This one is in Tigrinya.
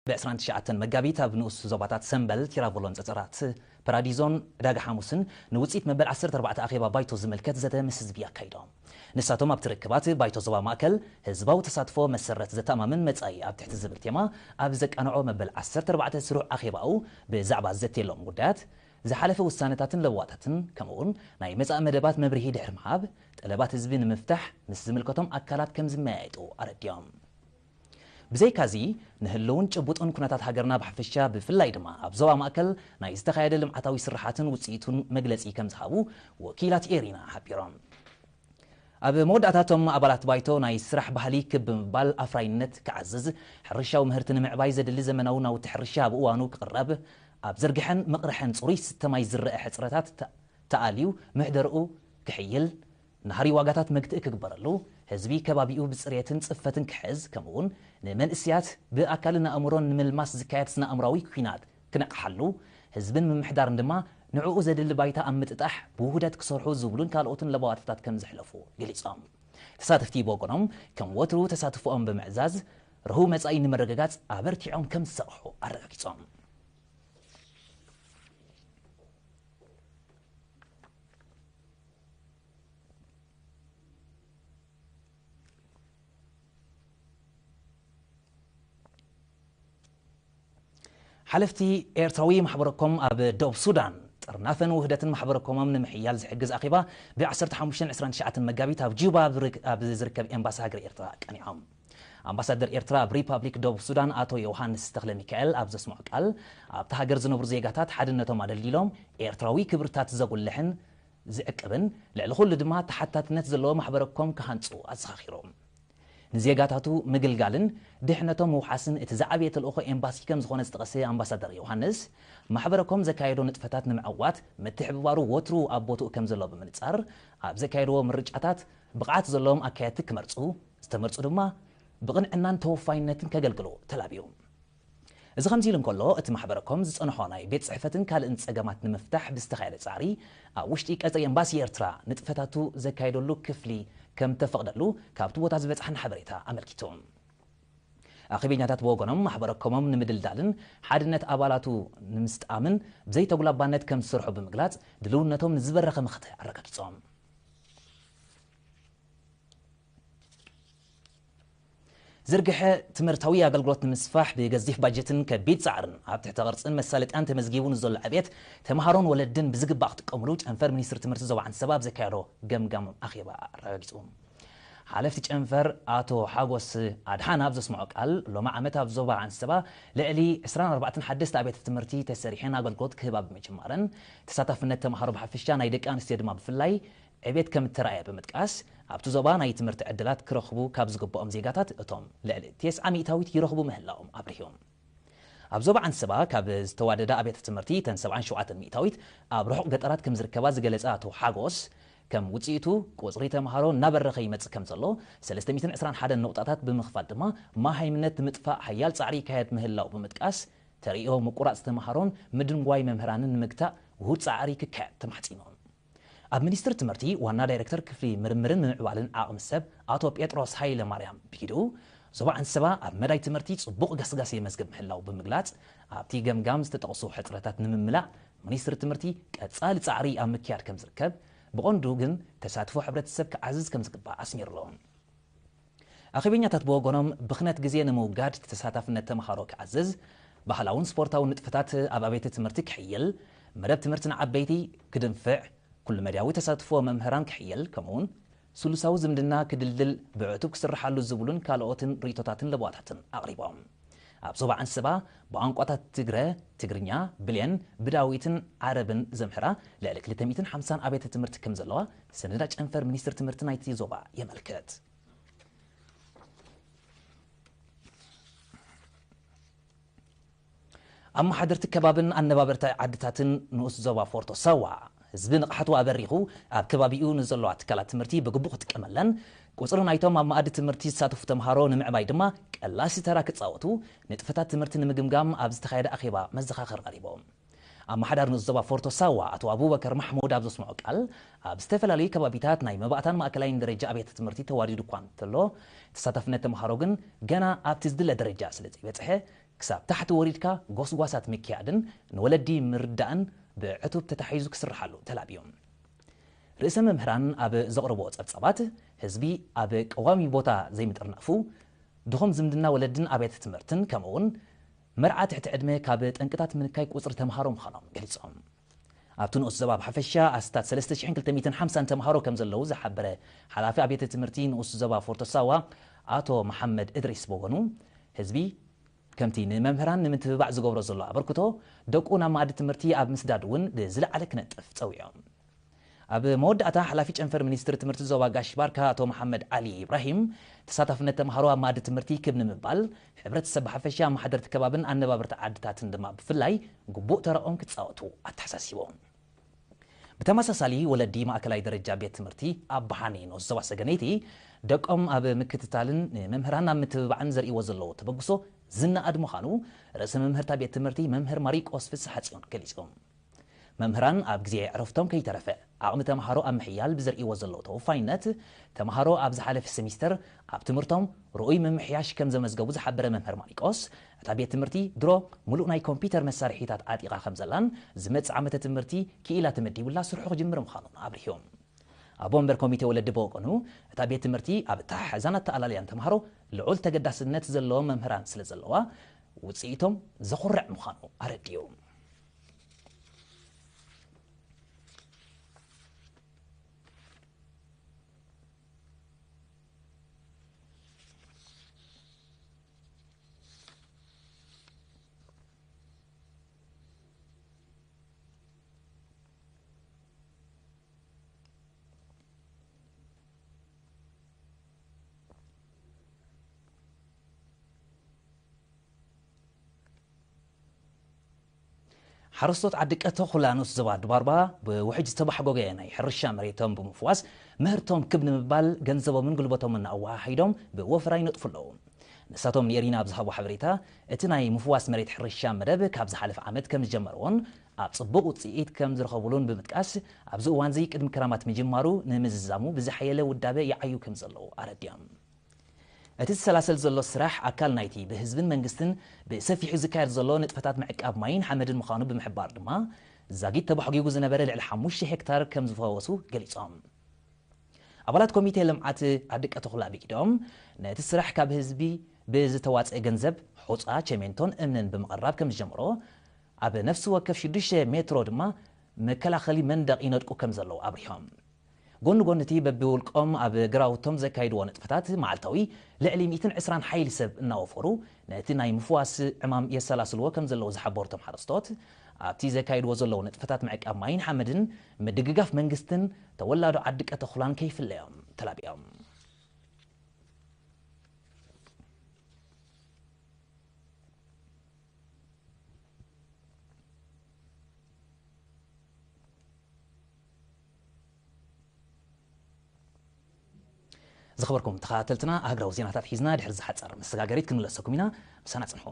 ብ ዕስራን ትሽዓተን መጋቢት ኣብ ንኡስ ዞባታት ሰምበል፣ ቲራቮሎን ጸጸራት ፓራዲዞን ዕዳጋ ሓሙስን ንውጽኢት መበል ዓሰርተ ኣርባዕተ ኣኼባ ባይቶ ዝምልከት ዘተ ምስ ህዝቢ ኣካይዶም። ንሳቶም ኣብቲ ርክባት ባይቶ ዞባ ማእከል ህዝባዊ ተሳትፎ መሰረት ዘተኣማምን መጻኢ ኣብ ትሕቲ ዝብል ቴማ ኣብ ዘቃንዖ መበል ዓሰርተ ኣርባዕተ ስሩዕ ኣኼባኡ ብዛዕባ ዘትየሎም ጉዳያት፣ ዝሓለፈ ውሳነታትን ለዋታትን ከምኡውን ናይ መጻኢ መደባት መብርሂ ድሕሪ ምሃብ፣ ጠለባት ህዝቢ ንምፍታሕ ምስ ዝምልከቶም ኣካላት ከም ዝመያየጡ ኣረዲኦም። ብዘይካዚ፣ ንህልውን ጭቡጥን ኩነታት ሃገርና ብሓፈሻ ብፍላይ ድማ ኣብ ዞባ ማእከል ናይ ዝተኻየደ ልምዓታዊ ስርሓትን ውጽኢቱን መግለጺ ከም ዝሃቡ ወኪላት ኤሪና ሓቢሮም። ኣብ መወዳእታቶም ኣባላት ባይቶ ናይ ስራሕ ባህሊ ክብ ብምባል ኣፍራይነት ክዓዝዝ፣ ሕርሻዊ ምህርቲ ንምዕባይ ዘድሊ ዘመናዊ ናውቲ ሕርሻ ኣብ እዋኑ ክቕረብ፣ ኣብ ዝርግሐን ምቕርሐን ጽሩይ ስተ ማይ ዝረአ ሕጽረታት ተ-፣ ተኣልዩ ምሕደርኡ ክሕይል፣ ናህሪ ዋጋታት መግትኢ ክግበረሉ፣ ህዝቢ ከባቢኡ ብጽሬትን ጽፈትን ክሕዝ፣ ከምኡውን ንመንእስያት ብኣካልን ኣእምሮን ንምልማስ ዝካየድ ስነ ኣእምራዊ ኲናት ክነቕሓሉ፣ ህዝብን ምምሕዳርን ድማ ንዕኡ ዘድሊ ባይታ ኣብ ምጥጣሕ ብውህደት ክሰርሑ ዝብሉን ካልኦትን ለባዋትታት ከም ዘሕለፉ ገሊጾም። ተሳተፍቲ ብወገኖም ከም ወትሩ ተሳትፎኦም ብምዕዛዝ ርሁው መጻኢ ንምርግጋጽ ኣበርቲዖም ከም ዝሰርሑ ኣረጋጊጾም። ሓለፍቲ ኤርትራዊ ማሕበረኮም ኣብ ደቡብ ሱዳን ጥርናፈን ውህደትን ማሕበረኮሞም ንምሕያል ዝሕግዝ ኣኼባ ብ ዓሰርተ ሓሙሽተን ዕስራን ትሽዓተን መጋቢት ኣብ ጁባ ኣብ ዝርክ-፣ ኣብ ዝርከብ ኤምባሲ ሃገር ኤርትራ ቀኒዖም። ኣምባሳደር ኤርትራ ኣብ ሪፓብሊክ ደቡብ ሱዳን ኣቶ ዮሃንስ ተኽለ ሚካኤል ኣብ ዘስምዖ ቃል፣ ኣብታ ሃገር ዝነብሩ ዜጋታት ሓድነቶም ኣደልዲሎም ኤርትራዊ ክብርታት ዘጉልሕን ዝዕቅብን፣ ልዕሊ ኩሉ ድማ ተሓታትነት ዘለዎ ማሕበረኮም ክሃንጹ ኣዘኻኺሩ። ንዜጋታቱ ምግልጋልን ድሕነቶም ምውሓስን እቲ ዝዓበየ ተልእኾ ኤምባሲ ከም ዝኾነ ዝጠቐሰ ኣምባሳደር ዮሃንስ፣ ማሕበረኮም ዘካየዶ ንጥፈታት ንምዕዋት ምትሕብባሩ ወትሩ ኣብ ቦትኡ ከም ዘሎ ብምንጻር፣ ኣብ ዘካየድዎ ምርጫታት ብቕዓት ዘለዎም ኣካየድቲ ክመርጹ፣ ዝተመርጹ ድማ ብቕንዕናን ተወፋይነትን ከገልግሉ ተላብዩ። እዚ ከምዚ ኢሉ እንከሎ፣ እቲ ማሕበረኮም ዝጸንሖ ናይ ቤት ጽሕፈትን ካልእን ጸገማት ንምፍታሕ ብዝተኻየደ ጻዕሪ፣ ኣብ ውሽጢ ቀጽሪ ኤምባሲ ኤርትራ ንጥፈታቱ ዘካየደሉ ክፍሊ ከም ተፈቕደሉ ካብቲ ቦታ ዝበጽሓና ሓበሬታ ኣመልኪቱ። ኣኼበኛታት ብወገኖም፣ ማሕበረኮሞም ንምድልዳልን ሓድነት ኣባላቱ ንምስጣምን ብዘይተጉላባነት ከም ዝሰርሑ ብምግላጽ፣ ድልውነቶም ንዝበረኸ መኸተ ኣረጋጊጾም። ዝርግሐ ትምህርታዊ ኣገልግሎት ንምስፋሕ ብገዚፍ ባጀትን ከቢድ ጻዕርን ኣብ ትሕቲ ቅርጽን መሳለጥያን ተመዝጊቡ ንዘሎ ዕብየት ተምሃሮን ወለድን ብዝግባእ ክጥቀምሉ ጨንፈር ሚኒስትሪ ትምህርቲ ዞባ ዓንሰባ ኣብ ዘካየዶ ገምጋም ኣኼባ ኣረጋጊጹ። ሓለፍቲ ጨንፈር ኣቶ ሓጎስ ኣድሓን ኣብ ዘስምዖ ቃል፣ ሎሚ ዓመት ኣብ ዞባ ዓንሰባ ልዕሊ ዕስራን ኣርባዕተን ሓደስቲ ኣብያተ ትምህርቲ ተሰሪሐን ኣገልግሎት ክህባ ብምጅማረን፣ ተሳታፍነት ተምሃሮ ብሓፈሻ ናይ ደቂ ኣንስትዮ ድማ ብፍላይ ዕብየት ከም እተራእየ ብምጥቃስ፣ ኣብቲ ዞባ ናይ ትምህርቲ ዕድላት ክረኽቡ ካብ ዝግብኦም ዜጋታት እቶም ልዕሊ ተስዓ ሚእታዊት ይረኽቡ ምህላዎም ኣብሪሁ። ኣብ ዞባ ዓንሰባ ካብ ዝተዋደዳ ኣብያተ ትምህርቲ እተን ሰብዓን ሸውዓተን ሚእታዊት ኣብ ርሑቕ ገጠራት ከም ዝርከባ ዝገለጸ ኣቶ ሓጎስ፣ ከም ውጽኢቱ ቁጽሪ ተምሃሮ እናበረኸ ይመጽእ ከም ዘሎ፣ ሰለስተ ሚእትን ዕስራን ሓደን ነቑጣታት ብምኽፋል ድማ መሃይምነት ንምጥፋእ ሓያል ጻዕሪ ይካየድ ምህላው ብምጥቃስ፣ ተርእዮ ምቁራጽ ተምሃሮን ምድንጓይ መምህራንን ንምግታእ ውሁድ ጻዕሪ ክካየድ ተማሕጺኑ። ኣብ ሚኒስትሪ ትምህርቲ ዋና ዳይሬክተር ክፍሊ ምርምርን ምምዕባልን ዓቕሚ ሰብ ኣቶ ጴጥሮስ ሃይለ ማርያም ብኢዱ፣ ዞባ ዓንሰባ ኣብ መዳይ ትምህርቲ ጽቡቕ ገስጋስ የመዝግብ ምህላው ብምግላጽ፣ ኣብቲ ገምጋም ዝተጠቕሱ ሕጽረታት ንምምላእ ሚኒስትሪ ትምህርቲ ቀጻሊ ጻዕሪ ኣብ ምክያድ ከም ዝርከብ፣ ብቐንዱ ግን ተሳትፎ ሕብረተሰብ ክዓዝዝ ከም ዝግባእ ኣስሚሩሉ። ኣኼበኛታት ብወገኖም፣ ብኽነት ግዜ ንምውጋድ ተሳታፍነት ተምሃሮ ክዓዝዝ፣ ባህላውን ስፖርታውን ንጥፈታት ኣብ ኣብያተ ትምህርቲ ክሕይል፣ መደብ ትምህርቲ ንዓበይቲ ክድንፍዕ፣ ኩሉ መዳያዊ ተሳትፎ መምህራን ክሕይል፣ ከምኡውን ስሉሳዊ ዝምድና ክድልድል ብዕቱብ ክስርሓሉ ዝብሉን ካልኦትን ርእይቶታትን ለበዋታትን ኣቕሪቦም። ኣብ ዞባ ዓንሰባ ብቋንቋታት ትግረ፣ ትግርኛ፣ ብሌን፣ ብዳዊትን ዓረብን ዘምህራ ልዕሊ ክልተ ሚእትን ሓምሳን ኣብያተ ትምህርቲ ከም ዘለዋ ሰነዳ ጨንፈር ሚኒስትሪ ትምህርቲ ናይቲ ዞባ የመልክት። ኣመሓደርቲ ከባብን ኣነባበርቲ ዓድታትን ንኡስ ዞባ ፎርቶ ሳዋ፣ ህዝቢ ንቕሓቱ ኣበሪኹ ኣብ ከባቢኡ ንዘለዋ ትካላት ትምህርቲ ብግቡእ ክጥቀመለን፣ ቁጽሪ ናይቶም ኣብ መኣዲ ትምህርቲ ዝሳተፉ ተምሃሮ ንምዕባይ ድማ ቀላሲ ተራ ክጻወቱ፣ ንጥፈታት ትምህርቲ ንምግምጋም ኣብ ዝተኻየደ ኣኼባ መዘኻኸሪ ቀሪቦም። ኣመሓዳሪ ንኡስ ዞባ ፎርቶ ሳዋ ኣቶ ኣቡበከር ማሕሙድ ኣብ ዘስምዖ ቃል፣ ኣብ ዝተፈላለዩ ከባቢታት ናይ መባእታን ማእከላይን ደረጃ ኣብያተ ትምህርቲ ተዋዲዱ እኳ እንተሎ፣ ተሳታፍነት ተምሃሮ ግን ገና ኣብቲ ዝድለ ደረጃ ስለ ዘይበጽሐ፣ ክሳብ ታሕቲ ወሪድካ ጎስጓሳት ምክያድን ንወለዲ ምርዳእን ብዕቱብ ተታሒዙ ክስርሓሉ ተላብዮም። ርእሰ መምህራን ኣብ ዘቕርቦ ጸብጻባት፣ ህዝቢ ኣብ ቀዋሚ ቦታ ዘይምጥርናፉ፣ ድኹም ዝምድና ወለድን ኣብያተ ትምህርትን፣ ከምኡውን መርዓ ትሕቲ ዕድመ ካብ ጠንቅታት ምንካይ ቁጽሪ ተምሃሮ ምዃኖም ገሊጾም። ኣብቲ ንኡስ ዞባ ብሓፈሻ ኣስታት ሰለስተ ሽሕን ክልተ ሚእትን ሓምሳን ተምሃሮ ከም ዘለዉ ዝሓበረ ሓላፊ ኣብያተ ትምህርቲ ንኡስ ዞባ ፎርቶ ሳዋ ኣቶ መሓመድ እድሪስ ብወገኑ፣ ህዝቢ ከምቲ ንመምህራን ንምትብባዕ ዝገብሮ ዘሎ ኣበርክቶ፣ ደቁ ናብ መኣዲ ትምህርቲ ኣብ ምስዳድ እውን ብዝለዓለ ክነጥፍ ጸዊዖም። ኣብ መወዳእታ ሓላፊ ጨንፈር ሚኒስትሪ ትምህርቲ ዞባ ጋሽ ባርካ ኣቶ መሓመድ ዓሊ ኢብራሂም፣ ተሳታፍነት ተምሃሮ ኣብ መኣዲ ትምህርቲ ክብ ንምባል፣ ሕብረተሰብ ብሓፈሻ፣ ኣመሓደርቲ ከባብን ኣነባበርቲ ዓድታትን ድማ ብፍላይ ግቡእ ተራኦም ክጻወቱ ኣተሓሳሲቦም። ብተመሳሳሊ፣ ወለዲ ማእከላይ ደረጃ ቤት ትምህርቲ ኣባሓኒ ንኡስ ዞባ ሰገነይቲ፣ ደቆም ኣብ ምክትታልን ንመምህራን ኣብ ምትብባዕን ዘርእይዎ ዘለዉ ተበግሶ ዝነኣድ ምዃኑ ርእሰ መምህርታ ቤት ትምህርቲ መምህር ማሪቆስ ፍስሓጽዮን ገሊጾም። መምህራን ኣብ ግዜ ዕረፍቶም ከይተረፈ ዓቕሚ ተምሃሮ ኣብ ምሕያል ብዘርእይዎ ዘለዉ ተወፋይነት፣ ተምሃሮ ኣብ ዝሓለፈ ሰሚስተር ኣብ ትምህርቶም ርኡይ ምምሕያሽ ከም ዘመዝገቡ ዝሓበረ መምህር ማሪቆስ፣ እታ ቤት ትምህርቲ ድሮ ምሉእ ናይ ኮምፒተር መሳርሒታት ዓጢቓ ከም ዘላን ዝመጽእ ዓመተ ትምህርቲ ክኢላ ተመዲቡላ ስርሑ ክጅምር ምዃኑን ኣብሪሆም። ኣቦ ወንበር ኮሚቴ ወለዲ ብወገኑ፣ እታ ቤት ትምህርቲ ኣብ ኣተሓሕዛን ኣተኣላልያን ተምሃሮ ልዑል ተገዳስነት ዘለዎም መምህራን ስለ ዘለዋ፣ ውጽኢቶም ዘኹርዕ ምዃኑ ኣረዲኡ። ሓረስቶት ዓዲ ቀተኹላ ንኡስ ዞባ ድባርባ ብውሕጅ ዝተባሕጎገ ናይ ሕርሻ መሬቶም ብምፍዋስ ምህርቶም ክብ ንምባል ገንዘቦምን ጉልበቶምን ኣወሃሂዶም ብወፈራ ይነጥፉ ኣለዉ። ንሳቶም ንኤሪና ኣብ ዝሃቦ ሓበሬታ፣ እቲ ናይ ምፍዋስ መሬት ሕርሻ መደብ ካብ ዝሓለፈ ዓመት ከም ዝጀመርዎን ኣብ ጽቡቕ ውጽኢት ከም ዝረኸብሉን ብምጥቃስ፣ ኣብዚ እዋንዚ ቅድሚ ክራማት ምጅማሩ ንምዝዛሙ ብዝሓየለ ውዳበ ይዓዩ ከም ዘለዉ ኣረዲኦም። እቲ ዝሰላሰል ዘሎ ስራሕ ኣካል ናይቲ ብህዝብን መንግስትን ብሰፊሑ ዝካየድ ዘሎ ንጥፈታት ምዕቃብ ማይን ሓመድን ምዃኑ ብምሕባር ድማ፣ ዛጊት ተባሕጒጉ ዝነበረ ልዕሊ ሓሙሽተ ሄክታር ከም ዝፈወሱ ገሊጾም። ኣባላት ኮሚቴ ልምዓት ዓዲ ቀተኹላ ብኢዶም ነቲ ስራሕ ካብ ህዝቢ ብዝተዋጽአ ገንዘብ ሑጻ፣ ቸሜንቶን እምንን ብምቕራብ ከም ዝጀምሮ፣ ኣብ ነፍሲ ወከፍ ሽዱሽተ ሜትሮ ድማ መከላኸሊ መንደቕ ይነድቁ ከም ዘለዉ ኣብሪሆም። ጎኒ ጎኒ እቲ በብውልቆም ኣብ ግራውቶም ዘካይድዎ ንጥፈታት፣ መዓልታዊ ልዕሊ ሚእትን ዕስራን ሓይሊ ሰብ እናወፈሩ፣ ነቲ ናይ ምፍዋስ ዕማም የሰላስልዎ ከም ዘለዉ ዝሓበሩ እቶም ሓረስቶት፣ ኣብቲ ዘካይድዎ ዘለዉ ንጥፈታት ምዕቃብ ማይን ሓመድን ምድግጋፍ መንግስትን ተወላዶ ዓዲ ቀተኹላን ከይፍለዮም ተላቢዮም። ዝኸበርኩም ተኸታተልትና፣ ኣህግራዊ ዜናታት ሒዝና ድሕሪ ዝሓጸር መሰጋገሪት ክንምለሰኩም ኢና። ምሳና ጽንሑ።